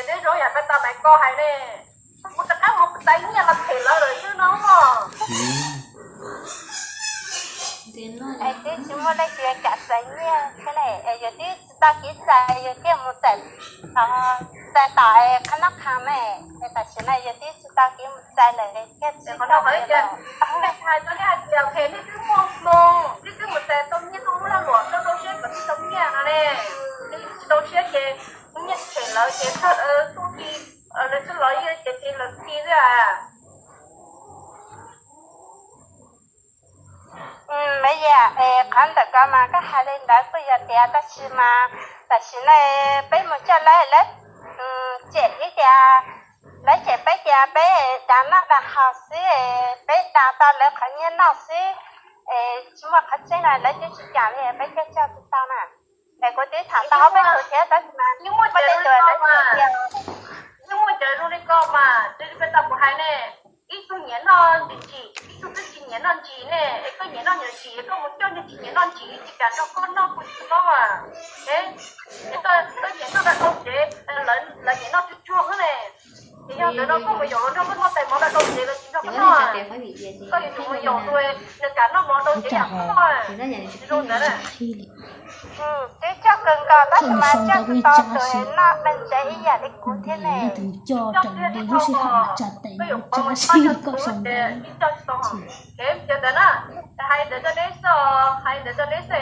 Neb zoo yam peb tau Maiv Koj hais ne, kuv rov qab mus txais nyiaj los them lawv lawm xwb no. Es twb tsis muaj leej twg kam txais nyiaj thiab ne, es yus twb tsis tau kev txais yus thiaj mus txais, txais tom qhab nab qha me, es tam sim no yus twb tsis tau kev mus txais lawm thiaj tsis tau hais tias, hais rau nej hais tias, ok, nej twb muaj hmoo, nej twb mus txais tau nyiaj, tau muaj lag luam, tau rau siab kom nej tau nyiaj no ne, nej tsis rau siab ces muaj nyiaj them lawv ces txhob, tuj ti, lawv txhob los yeej ces ti lawv ti xwb a. Maiv Yaj, qhov ntawm ko mas koj hais li ntawd kuj yog tiag, tab sis mas tam sim no peb mus coj lawv, lawv cem ib tias, lawv cem peb tias peb dag noj dag haus xwb, peb dag tau lawv qhov nyiaj noj xwb, es tsis muaj qhov tseeb na, lawv twb tsis cam li peb coj coj tsis tau na. Es kuv twb tham tau ob peb tus thiab tab sis mas muaj tej tus lawv tias, yeej muaj cov zoo li ko mas, tis li peb tau kuv hais ne, ib tug nyiam noj ntsim, ib tug twb tsis nyiam noj ntsim ne, es koj nyiam noj ntsim, koj mus coj niag tsis nyiam noj ntsim tsis kam nrog koj noj kuv tsis noj a. Es koj nyiam noj nram hauv tsev, lawv nyiam noj tsuag tsuag xwb ne. Ces yog ntawd no koj mus yaum los nrog koj noj tais mov nram hauv tsev, lawv tsis nrog koj noj. Koj yuav tsum mus yaum tus nws kam noj mov rau tsev yam koj noj. Zoo ntawd. Twb coj kawg nkaus tab sis mas coj tsis tau tus noj me ntsev ib yam li kuv thiab ne. Koj yuav pab mus tsa tes mus tsa sib koj sau ntawv. Ces ntawd na, hais ntawd rau neb xwb, hais ntawd rau neb xwb,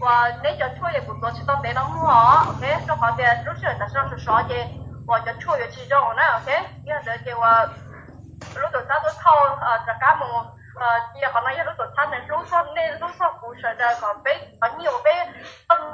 uas neb cov tshuaj ces kuv tuav tsis tau ntev no muag os, ok, rau qhov tias lub sij hawm tam sim no sov sov ces uas cov tshuaj yuav tsis zoo na, ok. Yog ntawd ces uas lub tuam txhab tuaj thauj rov qab mus, cia qhov no yog lub tuam txhab nws hlub txog nej hlub txog kuv sawv daws kom peb cov nyiaj uas peb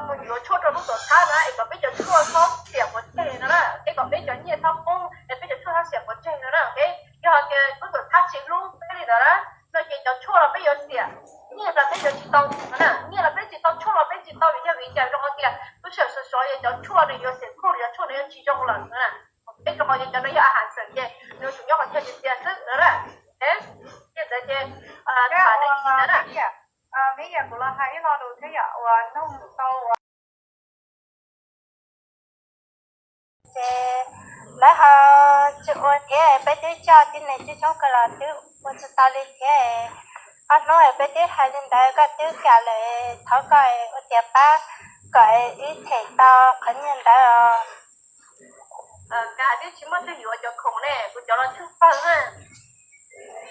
mus yuav tshuaj rau lub tuam txhab na es kom peb cov tshuaj txhob xiam pov tseg no na, es kom peb cov nyiaj txhob poob es peb cov tshuaj txhob xiam pov tseg no na, ok. Yog hais tias lub tuam txhab tsis hlub peb li ntawd na, no ces cov tshuaj los peb yuav xiam, nyiaj los peb yuav tsis tau no na, nyiaj los peb tsis tau, tshuaj los peb tsis tau, vim yog vim cas? Rau qhov tias lub sij hawm sov sov es cov tshuaj nws yuav xiam khuj, cov tshuaj nws yuav tsis zoo lawm na. Peb rau qhov tias cov no yog a has xwm ces nws yuav tsum nyob qhov chaw tiag tiag xwb na. Ces ntawd ces tham li ntawd na. Meb yam kuv los hais ib lo lus thiab yom, uas nug tau ces lawv ho tsis ua thiab, peb twb coj tib neeg coob coob kawg los twb ua tsis tau li thiab. Ob hnub peb twb hais li ntawd koj twb kam lawm, thov koj ua tias pab kom wb them tau qhov nyiaj ntawd os. Ka twb tsis muaj twg yuav cov khoom ne, kuv cov los tsheej pawg na.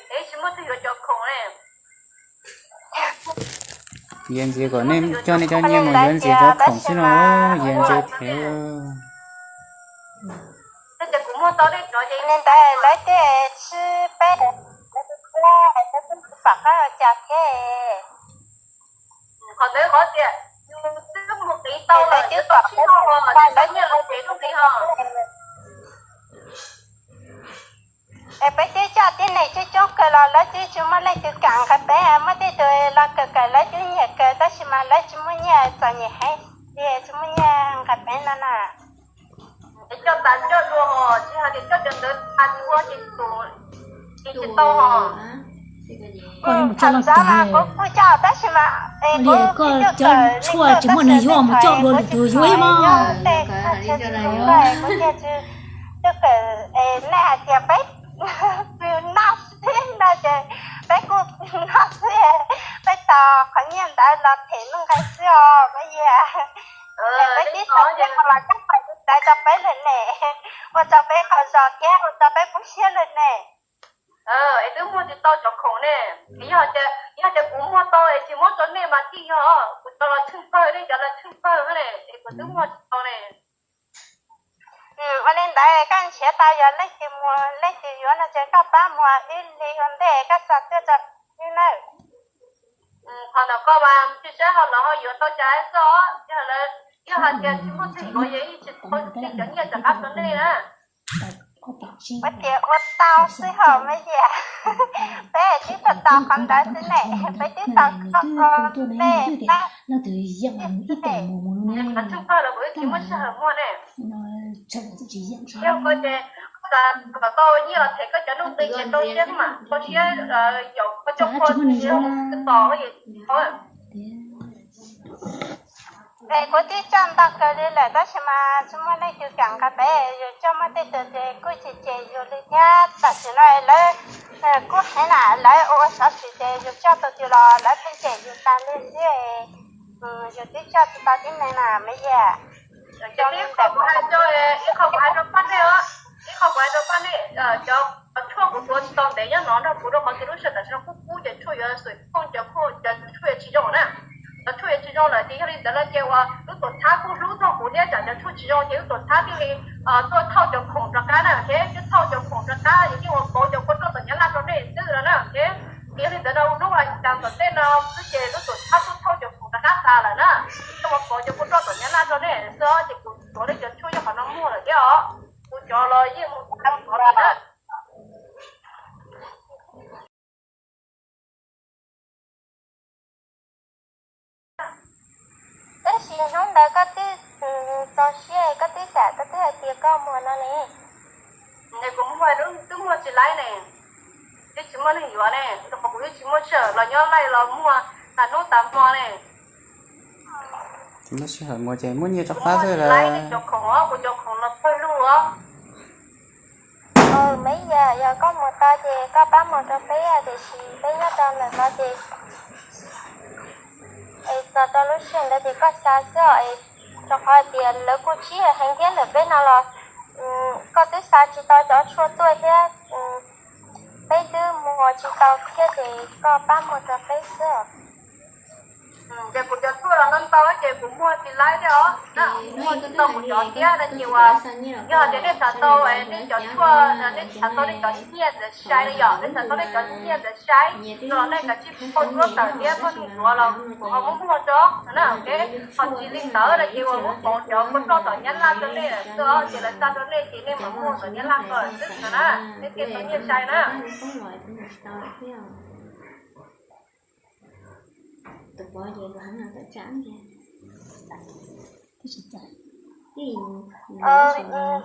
Twb tsis muaj twg yuav cov khoom ne. Yawg ntxias kom nej coj nej cov nyiaj mus yuav ntxias cov khoom xwb no, yawg ntxias thiab. Li ntawd lawv thiaj tsis peb, lawv twb pom qab ua cas thiab. Qhov ntawd qhov tias yus twb mus qiv tau lawm, twb tau sib noj los tsis tau nyiaj los tsev rau qiv ho. Es peb twb coj tib neeg coob coob kawg los lawv twb tsis muaj leej twg kam nqis peev, muaj tej tus los kawm kawm lawv twb nyiam kawm tab sis mas lawv tsis muaj nyiaj, txom nyem heev li tsis muaj nyiaj nqis peev no na. Es coj tas coj dua ho, tsis hais tias coj cov ntawd tas tsis ua ces tus ces tsis tau ho. Koj yuav mus coj leej twg? Kuv kuj coj tab sis mas kuv koj cov tshuaj tsis muaj neeg yuav mus coj dua lwm tus yuav ib mog. Kuv tias twb kawm nej hais tias peb noj xwb no ces peb kuj noj xwb, peb tos qhov nyiaj ntawd los them nuj nqis xwb os peb yam. Peb tib tau nyiaj los koj pais ntawd rau peb lawm ne, ua rau peb qhov zos thiab ua rau peb poob siab lawm ne. Es twb muag tsis tau cov khoom ne. Yog tias, yog tias kuv muag tau es tsis muab rau nej mas thiaj yog, kuv cov los tsheej pawg, nej cov los tsheej pawg ne, es kuv twb muag tsis tau ne. Ua li ntawd koj nrhiav tau yog leej twg muag leej twg yuav no ces koj pab muag ib hlis ua ntej koj xa tuaj rau wb nawb. Qhov ntawm koj mas tsis saib ho lawv ho yuav tau cas xwb os, yog hais tias tsis muaj twg yuav ces yeej tsis tau, nej cov nyiaj rov qab rau nej na. Ua tias ua tau xwb ho me yam, peb twb tau tos qhov ntawd xwb ne, peb twb tos koj nej pab. Qhov tsheej pawg los kuv twb tsis muaj sij hawm muag ne. Yog koj ces kom tau nyiaj los them koj cov nuj nqi ces tau siab mas, tau siab yaum koj coj poj tos es Ces kuv twb coj ntau kawg li lawm tab sis mas tsis muaj leej twg kam nqa pem, yus coj muaj tej tug ces kuj cem cem yus li thiab. Tam sim no lawv kuj heev na, lawv ua ua xov xwm ces yus coj tau twg los lawv pheej cem yus tas li xwb. Yus twb coj tsis tau tib neeg na Maiv Yias. Ib qho kuv hais rau pab nej, ib qho kuv hais rau pab nej, cov tshuaj kuv tuav tsis tau ntev nyob no nrog kuv rau qhov tias lub sij hawm tam sim no kub kub ces tshuaj yuav xum phooj cov khuj, cov tshuaj yuav tsis zoo na. Cov tshuaj yuav tsis zoo lawm ces yog li ntawd no ces uas lub tuam txhab kuj hlub txog kuv thiab, tsam cov tshuaj tsis zoo ces lub tuam txhab thiaj li tuaj thauj cov khoom rov qab na, thiab thiaj thauj cov khoom rov qab ces thiaj ua pauv cov kua roj tom Nyab Laj rau nej xwb no na. Ces yog li ntawd no hnub no cas tom tej no xwb ces lub tuam txhab tuaj thauj cov khoom rov qab tas lawm na, thiaj ua pauv cov kua roj tom Nyab Laj rau nej xwb os. Ces kuv tuav nej cov tshuaj yog qhov no muag lawm thiab os. Kuv cov los yeej mus tau tod lawm na. Tab sis hnub ntawd koj twb txaus siab, koj twb xam, koj twb hais tias koj muag no ne. Kuv muag twb muag tsis laib ne, twb tsis muaj neeg yuav ne, rau qhov kuv twb tsis muaj sij hawm los nyob laij los muag tas hnub tas hmo ne. Tsis muaj sij hawm muag ces muab nyiaj rov qab xwb lawm. Cov khoom, kuv cov khoom los pawg lug os. Maiv Yias, yog koj muag tau ces koj pab muag rau peb, tiam sis peb nyob rau ntawm no ces es txog rau lub sij hawm ntawd ces koj xa xwb os, rau qhov tias lawv kuj tsib heev thiab ntawm peb no los koj twb xa tsis tau cov tshuaj tuaj thiab, peb twb muag tsis tau thiab ces koj pab muag rau peb xwb. Ces kuv cov tshuaj los ntau ntau ces kuv muag tsis laib thiab os, muag tsis tau kuv cov thiab no ces uas yog tias nej xav tau nej cov tshuaj, nej xav tau nej cov nyiaj ntawd sai li yom, nej xav tau nej cov nyiaj ntawd sai los nej kav tsij pab tsuab tawm thiab pab nug yuav los kuv ho muab muag rau na. Ho tsis li ntawd no ces uas muab pauv cov kua roj tom Nyab Laj rau nej xwb os, ces lawv xa rau nej ces nej mam muag tom Nyab Laj ko xwb na, nej thiaj tau nyiaj sai na.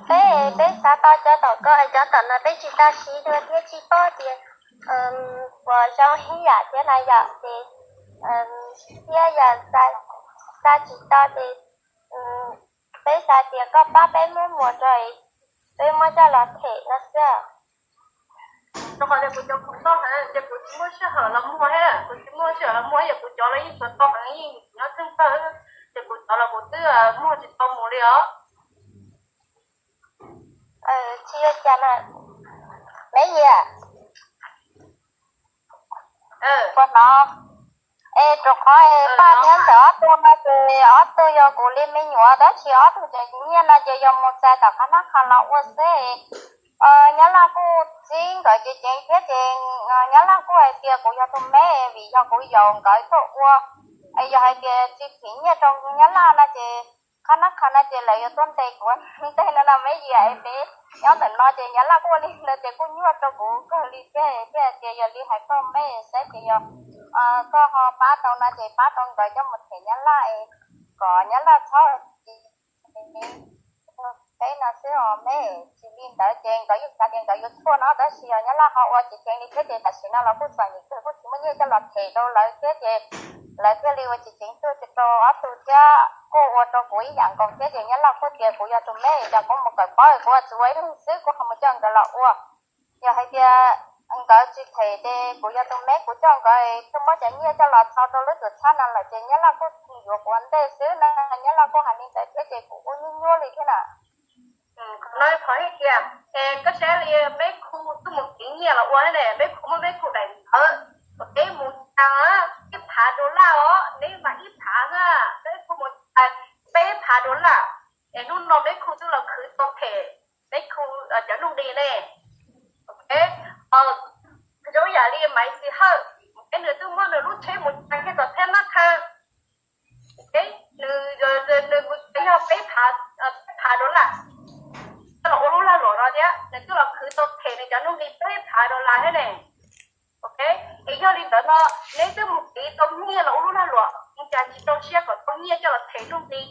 Peb, peb xav tau cov tom ko, cov tom no peb tsis tau siv dua thiab tsis paub tias puas zoo ib yam thiab na yom, ces thiab yog xa tsis tau ces peb xav tias koj pab peb muab muag rau, peb muab coj los them no xwb. Rau qhov tias kuv cov khoom toj heev ces kuv tsis muaj sij hawm los muag thiab, kuv tsis muaj sij hawm los muag, yog kuv cov los yeej tshuav tau heev, yeej nyob txheej pawg, ces kuv cov los kuv twb muag tsis tau mus li os. Tsis ua cas na, Maiv Yias. Puas hnov? Es rau qhov paj thiab ntawm ob tug no ces ob tug yog kuv li me nyuam, tab sis ob tug tseem nyiaj no ces yog mus txais tom qab nab qha los ua xwb. Nyab Laj kuj txib nkawd ceev ceev thiab ces Nyab Laj kuj hais tias kuv yog tus me vim yog kuv yaum nkawd tuaj ua. Es yog hais tias tsis thim nyiaj rau Nyab Laj no ces qab nab qha no ces lawv yuav tuaj ntes kuv ntej no no Maiv Yias, es peb nyob ntawm no ces Nyab Laj kuj ua li ntawd ces kuj nyuaj rau kuv kawg li thiab, thiaj tias yog li hais koj me saib ces yog koj ho pab tau no ces pab tau nkawd coj mus them Nyab Laj es kom Nyab Laj txhob peb no xwb os me. Tsis li ntawd ces nkawd yeej xav tias nkawd yuav tshuaj no tab sis yog Nyab Laj ho ua ceev ceev li thiab ces tam sim no los kuj txom nyem kawg, kuj tsis muaj nyiaj coj los them rau lawv thiab ces lawv thiaj li ua ceev ceev tuaj rau ob tug thiab kuj ua rau kuv ib yam nkaus thiab ces Nyab Laj kuj tias kuv yog tus me, cas kuv mus kawm paub kuv tsuas ua ib leeg xwb kuv ho mus coj nkawd los ua. Yog hais tias nkawd tsis them ces kuv yog tus me kuv coj nkawd thiaj muab cov nyiaj coj los txhau rau lub tuam txhab no lawm ces Nyab Laj kuj yuav kuv ua ntej xwb na, Nyab Laj kuj hais li ntawd thiab ces kuv kuj nyuaj nyuaj li thiab na. Qhov no qhov hais tias, es koj saib li Meb Khu tuaj mus kev nyiaj los ua ne, Meb Khu muaj Meb Khu daim ntawv, peb mus tas peb phav dollar os, neb mas ib phav na, Meb Khu mus tas peb phav dollar, es hnub no Meb Khu twb los khwv tau them Meb Khu cov nuj nqis ne. Zoo yam li Maiv Xis Hawj, es nws twb muab nws lub tsheb mus tsa kiag tom thab nab qha, nws, nws mus tsa yog peb phav, peb phav dollar, coj los ua lub lag luam no thiab nws twb los khwv tau them nws cov nuj nqis peb phav dollar thiab ne. Ok, es yog li ntawd no, neb twb mus kev tau nyiaj los ua lub lag luam, ua cas tsis rau siab kom tau nyiaj coj los them nuj nqis?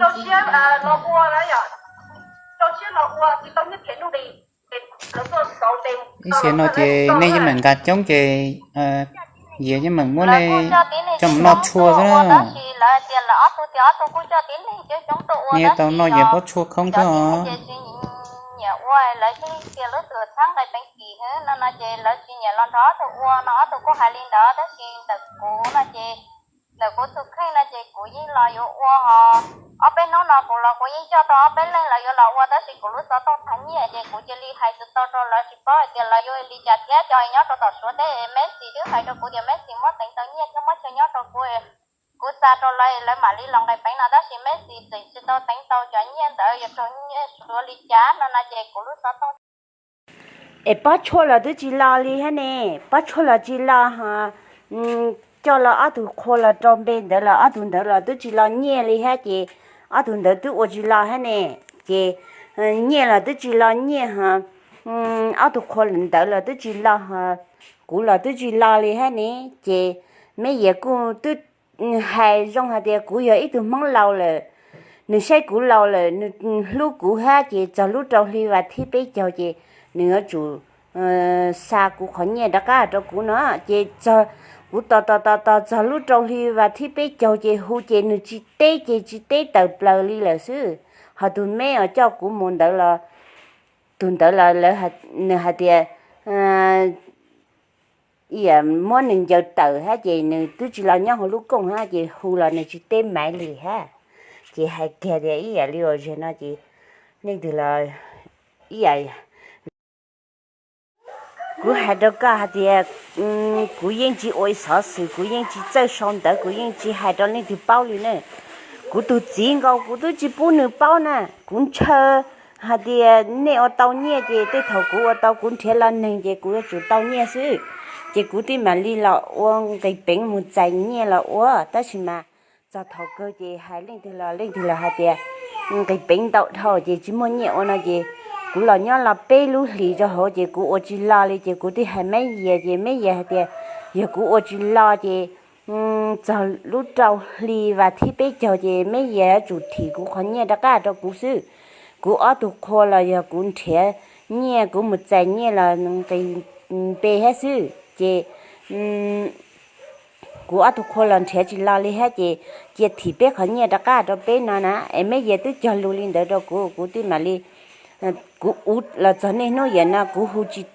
Rau siab los ua, rau siab los ua tsis tau nyiaj them nuj nqis, es lawv tuaj xauv ntes. Ib siab no ces nej yeej meem nqa coob ces Yias yeej meem muab nej coj mus noj tshua xwb na. Tab sis lawv tias lawv ob tug tias ob tug kuj coj tib neeg coob coob tuaj ua, nej tau noj yias pob tshua khoob xwb os. Ces tsis nyiam ua, lawv yeej tias lub twm txhab nqe peev kim no no ces lawv tsis nyiam los nrog ob tug ua no, ob tug kuj hais li ntawd. Tab sis ntawm kuv no ces ntawm kuv tus kheej no ces kuv yeej los yuav ua os. Ob peb hnub no kuv los kuv yeej coj tau ob peb leej lawv yuav los ua, tab sis kuv lub xov tooj tag nyiaj ces kuv cia li hais tsis tau rau lawv, tsis paub hais tias lawv yuav li cas thiab. Cov nyob rau tom Suav teb Messi twb hais rau kuv tias Messi muab teev tau nyiaj thiab muab chaw nyob rau kuv, kuv xa rau lawv, lawv mam li los nqe peev no, tab sis Messi tseem tsis tau teev tau cov nyiaj ntawd, yuav raug nyiaj Suav li cas no no ces kuv lub xov tooj es pob tshuaj los twb tsis los li thiab ne, pob tshuaj los tsis los, coj los ob tug qhua los rau npe ntawd los ob tug ntawd los twb tsis los nyiaj li thiab ces ob tug ntawd twb ua tsis los thiab ne, ces nyiaj los twb tsis los nyiaj, ob tug qhua ntawd los twb tsis los, kuv los twb tsis los li thiab ne, ces Meb Yias kuj twb hais zoo hais tias kuv yog ib tug Hmoob laus lawm, nws saib kuv laus lawm, nws hlub kuv thiab ces txog lub rau hli vas thib peb caug ces nws yuav tsum xa kuv qhov nyiaj rov qab rau kuv no. Ces kuv tos tos tos tos txog lub rau hli vas thib peb caug ces hu ces nws tsis teb ces tsis teb tawm plaws li lawm xwb. Ho tus Meb uas coj kuv mus ntawd los, tus ntawd los nws hais tias muab nws ncaws tawm thiab ces nws twb tsis los nyob hauv lub kooj thiab ces hu los nws tsis teb maiv li thiab. Ces hais kiag tias ib yam li uas zig no ces leej twg los ib yam, kuv hais rau koj hais tias kuv yeej tsis ua xov xwm, kuv yeej tsis txawj sau ntawv, kuv yeej tsis hais rau leej twg paub li ne. Kuv tus txiv nkaus kuv twb tsis pub nws paub na. Kuv ntshaw hais tias nej ua tau nyiaj ces tej thaum kuv ua tau kuv nrhiav los neeg ces kuv yuav tsum tau nyiaj xwb. Ces kuv twb mam li los ua nqis peev mus txais nyiaj los ua, tab sis mas txog thaum kawg ces hais leej twg los leej twg los hais tias nqis peev ntau dhau ces tsis muaj nyiaj ua no ces kuv los nyob los peb lub hlis rau hauv ces kuv ua tsis los li ces kuv twb hais Meb Yias ces Meb Yias hais tias yog kuv ua tsis los ces txog lub rau hli vas thib peb caug ces Meb Yias yuav tsum thim kuv qhov nyiaj rov qab rau kuv xwb. Kuv ob tug qhua los yog kuv nrhiav nyiaj kuv mus txais nyiaj los nqis npe thiab xwb ces kuv ob tug qhua los nrhiav tsis los li thiab ces cia thim peb qhov nyiaj rov qab rau peb no na. Es Meb Yias twb cog lus li ntawd rau kuv, kuv twb mam li, kuv ua los txog niaj hnub yam no kuv hu tsis,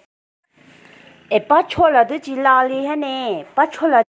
es pob tshuaj los twb tsis los li thiab ne, pob tshuaj los